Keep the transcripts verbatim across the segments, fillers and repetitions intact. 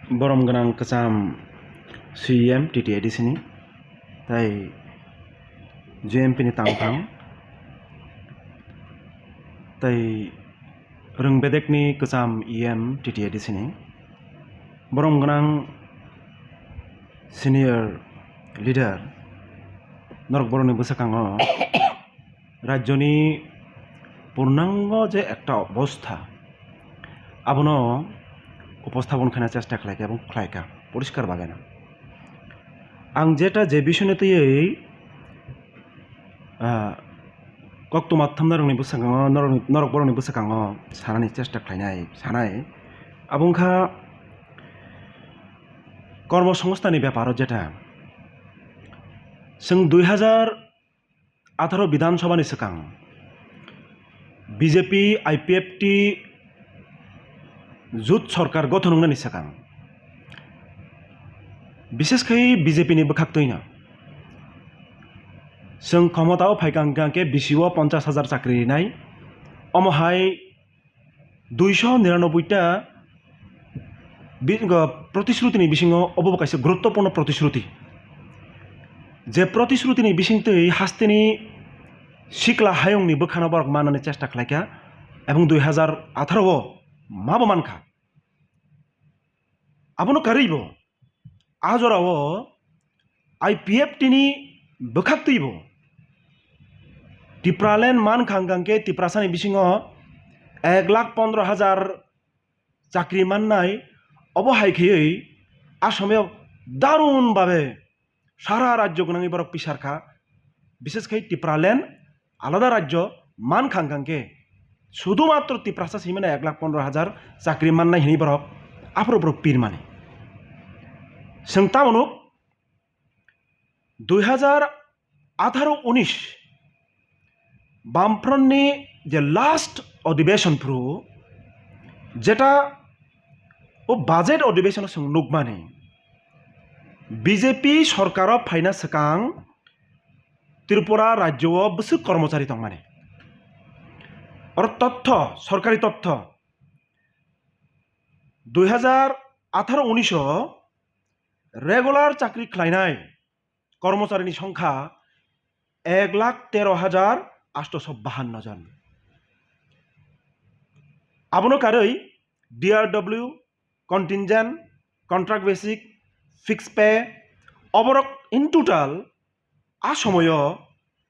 Borom gwnang kwcham C E M T T A D C ni, tai J M P ni tangphang, tai rwng bedekni kwcham E M T T A D C ni. Borom gwnang senior leader, norok borokni bwskango rajyoni purnango je ekta obostha, abono uposthabon khaina chesta khlaikha, ebong khlaikha, poriskar bageno. Ang jeta je bishoyno twiwi, ah, koktwma thamnarokni bwskango, norokni, norok borokni bwskango sanani chesta khlainai, sanai, abo wngkha kormo songstani beparo jeta. Chwng dui hazar atharo Bidhan Sabha ni swkang B J P I P F T jut sorkar gothon wngnani swkang, bishes khai B J P ni bwkhaktwino chwng khomotao phaikha hwnkhe bisi o ponchash hajar chakri rinai, omo hai duiso niranoboi ta bi-, go, protisrutini bisingo obo bo kaisa guruttopurno protisruti. Je protisrutini bisingtwi hasteni sikla hayungni bwkhano borok mannani chesta khlaikha, ebong dui hazar atharo o mabo mankha. Abono karwibo a jorao I P F T ni bwkhaktwibo Tipraland mankha hwnkhe Tiprasani bisingo ek lakh pondro hajar chakri mannai, obo hai khaiwi a somoyo darun babe sara rajyo gwnangwi borok pisar kha, bishes khai Tipraland alada rajyo mankha hwnkhe sudu matro Tiprasa simana ek lakh pondro hajar chakri mannai hinwi borok aphuru borok pirmani. Chwng tamo nuk dui hazar atharo unis Bamfront ni je last odhibeshon phuru, jeta o budget odhibeshon o chwng nukmani, B J P sorkar o phaina swkang Tripura rajyo o bwswk kormochari tongmani. Oro totho, sorkari totho, dui hazar atharo unis o regular chakri khlainai kormocharini songkha ek lakh tero hajar atosho bahanno jon. Abono karwi D R W, contingent, contract basic, fixed pay, oborok in total a somoyo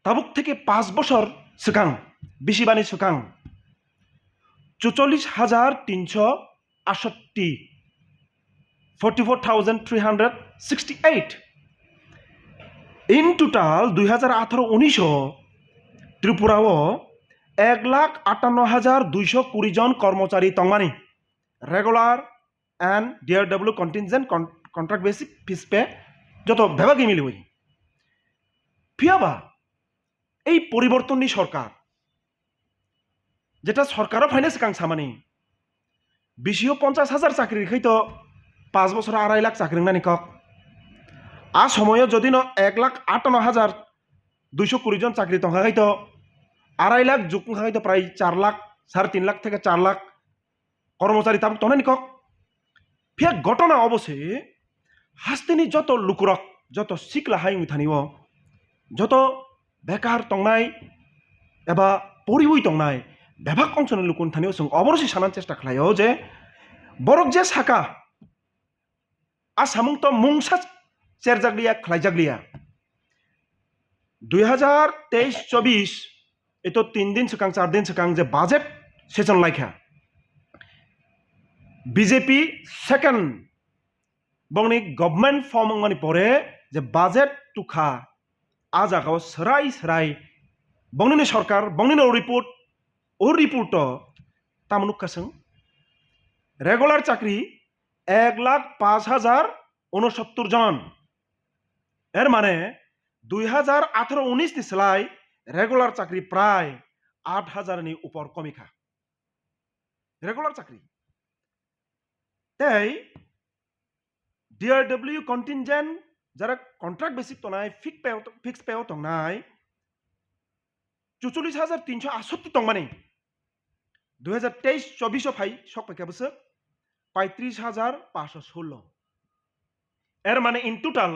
tabuk theke paanch bosor swkang, bisi bani swkang chuchollis hajar tinsho aatshatti, forty four thousand three hundred sixty eight. In total, dui hazar atharo unis o Tripura o ek lakh atanno hajar duisho kuri jon kormochari tongmani, regular and D R W contingent, con-, contract basic, fixed pay, joto bebak miliwi. Phiyaba ei poribortonni sorkar, jeta sorkaro phaina swkang samani, bisio ponchash hajar chakri rikhaito paanch bosor arai lakh chakri wngnani kok. A somoyo jodino ek lakh atanno hajar duisho kuri jon chakri tongkha khaito, arai lakh jug wngkha khaito prai char lakh, sare tin lakh theke char lakh kormochari tabuk tongnani kok. Phiya ghotona obo se, hasteni joto lukurok, joto sikla hai wngwi thani o, joto bekar tongnai eba poriwi tongnai bebak ongsoni lukuni thani o chwng obono se sanani chesta khlai o je borok je saka, a samung to mungsa cherjakliya, khlaijakliya. Dui hazar teis chobis, eto tin din swkang, char din swkang je budget session laikha, B J P second bongni government form wngmani pore je budget tukha, a jagao swrai swrai bongnini sorkar, bongnini report, o report o tamo nukha chwng, regular chakri ek lakh paanch hajar unosottor jon. Er mane, dui hazar atharo unis ni slai regular chakri prai aat hajar ni upor komikha. Regular chakri. Tei D R W contingent, jara contract basic tongnai, fixed pay o, fixed pay o tongnai, chuchollis hajar tinsho aatshatti tongmani, dui hazar teis chobis o phai sok paikha bwswk, পঁয়ত্রিশ হাজার পাঁচশো ষোলো। এর মানে in total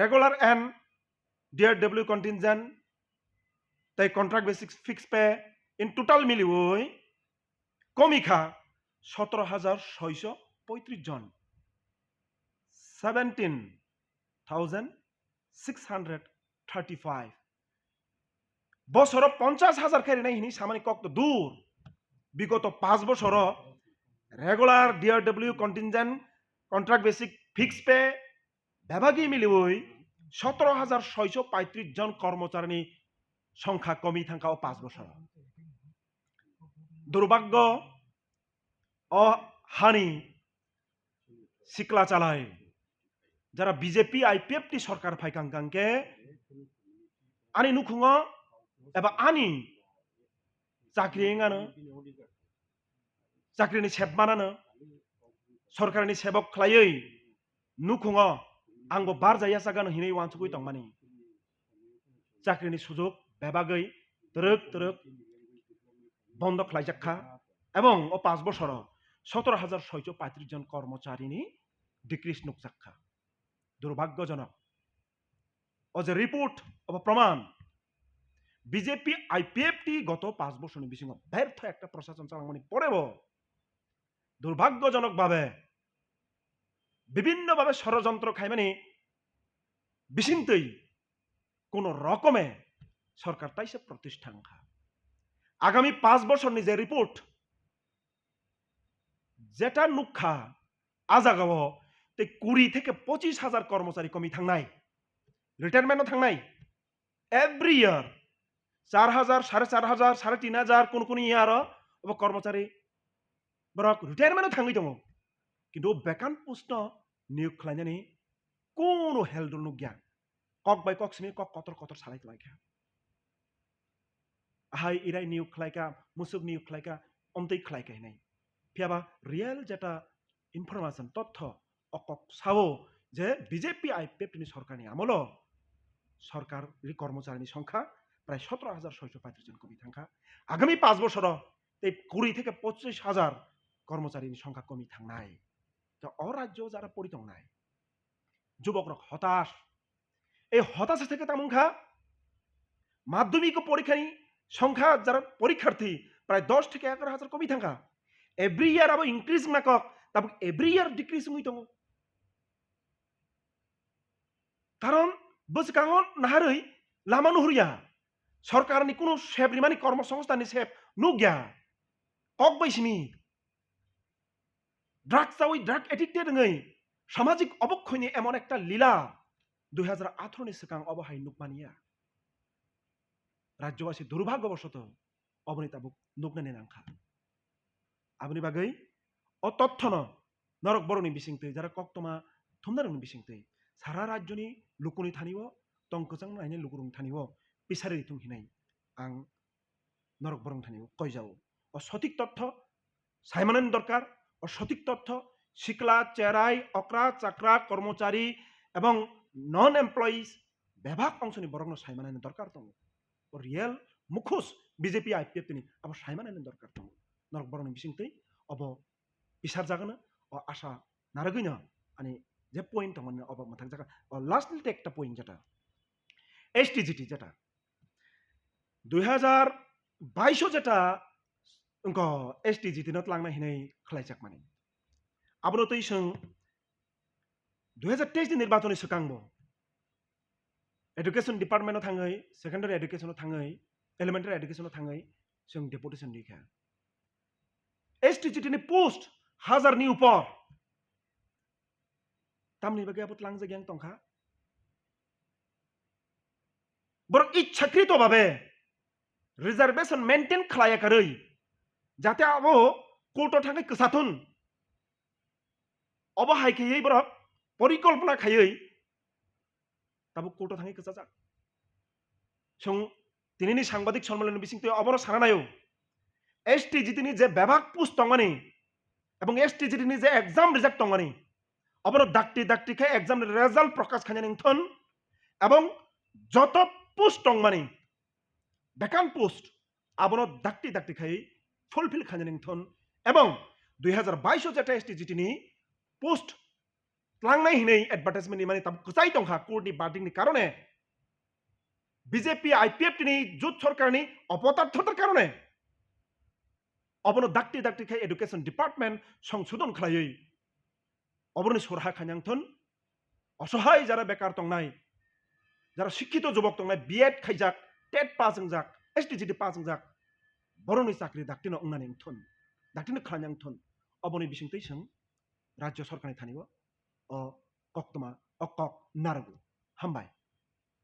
regular and D R W contingent tei contract basic fixed pay in total miliwi komikha সতেরো হাজার ছয়শো পঁয়ত্রিশ জন, seventeen thousand six hundred thirty five. Bosoro পঞ্চাশ হাজার khe rinai hini samani kok to dur. Bigoto panch bosoro regular D R W contingent contract basic fixed pay bebagi miliwi সতেরো হাজার ছয়শো পঁয়ত্রিশ জন kormocharini songkha komi thangkha o panch bosoro. Durbhagyo o hani sikla chalai jara B J P I P F T sorkar phaikang kang khe ani nukhungo eba ani chakri wngano, chakrini sep manano, sorkarni sebok khlaiwi nukhungo angbo barjaya sagano hinwi uansugwi tongmani. Chakrini sujok bebagwi twrwk twrwk bondo khlaijak kha, ebong o panch bosoro সতেরো হাজার ছয়শো পঁয়ত্রিশ jon kormocharini decrease nukjak kha. Durbhagyojonok. O je report, obo proman. B J P I P F T goto panch bosorni bisingo bertho ekta prosason chalangmani porebo durbhagyojonok babe bibhinno babe sorojontro khaimani bisingtwi kono rokome sorkar taisa protishtha wngkha. Agami panch bosorni je report, jeta nukha, a jagao tei kuri theke pochis hajar kormochari komi thangnai, retirement o thangnai. Every year char hajar, sare char hajar, sare tin hajar, kun kun year o obo kormochari borok retirement o thangwi tongo, kintu vacant post no niyok khlainani kono heldol nukya. Kok bai kok simi kok kotor kotor salai tonglaikha. Ahai irai niyok khlaikha, musuk niyok khlaikha, omtwi khlaikha hinai. Phiyaba real jeta information, totho, o kok sao je B J P I P F T ni sorkarni amolo sorkar ri kormocharini songkha prai সতেরো হাজার ছয়শো পঁয়ত্রিশ jon komi thangkha. Agami panch bosoro tei kuri theke pochis hajar kormocharini songkha komi thangnai. To o rajyo jara pori tongnai jubokrok hotas. Ei hotasa theke tamo wngkha, madhyamiko porikhani songkha jara porikharthi prai dos theke egaroh hajar komi thangkha. Every year abo increase wngna kok, tabuk every year decrease wngwi tongo. Karon bwskango naharwi lama nuhurya, sorkarni kunu sep rimani kormosongsthanni sep nukya, kok bai simi. Drug chawi, drug addicted wngwi samajik obokhoini emon ekta lila dui hajar atharo ni swkang obo hai nukmaniya. Rajyobasi durbhagyobosoto oboni tabuk nuknani nangkha. Aboni bagwi o tothono norok borokni bisingtwi, jara koktoma thumnarokni bisingtwi, sara rajyoni lukuni thanio, tong kwchang nainai lukurokni thanio pisari rithung hinai ang norok borok thani koijao. O sotik totho saimanani dorkar, o sotik totho sikla, cherai, okra, chakra, kormochari ebong non employees bebak ongsoni borokno saimanani dorkar tongo. O real mukhus B J P I P F T ni abo saimanani dorkar tongo. Norok borokni bisingtwi obo pisar jagano, o asa naragwino ani je point tongmani obo mwthak jaga. O lastly te ekta point jeta S T G T jeta dui hajar bais o jeta wngkha S T G T no tlangna hinwi khlaijakmani. Abono twi chwng dui hajar teis ni nirbachon ni swkang bo education department o thangwi, secondary education o thangwi, elementary education o thangwi chwng deputation rikha. S T G T ni post hazar ni upor. Tamni bagwi abo tlangjak yang tongkha. Borok ichhakrito babe reservation maintain khlaiya karwi, jate abo court o thangwi kwsathun. Obo hai khaiwi borok porikolpona khaiwi tabuk court o thangwi kwchajak. Chwng tinini sangbadik sommelon ni bisingtwi obono sana naio. S T G T ni je bebak post tongmani ebong S T G T ni je exam rijak tongmani, obono dakti dakti khe exam ni result prokash khainani wngthon ebong joto post tongmani, vacant post, abono dakti dakti khai fulfill khainani wngthon ebong Dui hazar bais o jeta S T G T ni post tlangnai hinwi advertisement ni mani tabuk kwchai tongkha court ni verdict ni karone, B J P I P F T ni jut sorkar ni opotarthotar karone obono dakti dakti khai education department songsodon khlaiwi oboroni sorha khainang thun, osohai jara bekar tongnai, jara sikkito jubok tongnai, B Ed khaijak, tet pass wngjak, S T G T pass wngjak, boroni chakri daktino wngnani wngthun, daktino khlainang thun, oboni bisingtwi chwng rajyo sorkarni thani o, o koktwma, o kok narwgo. Hambai.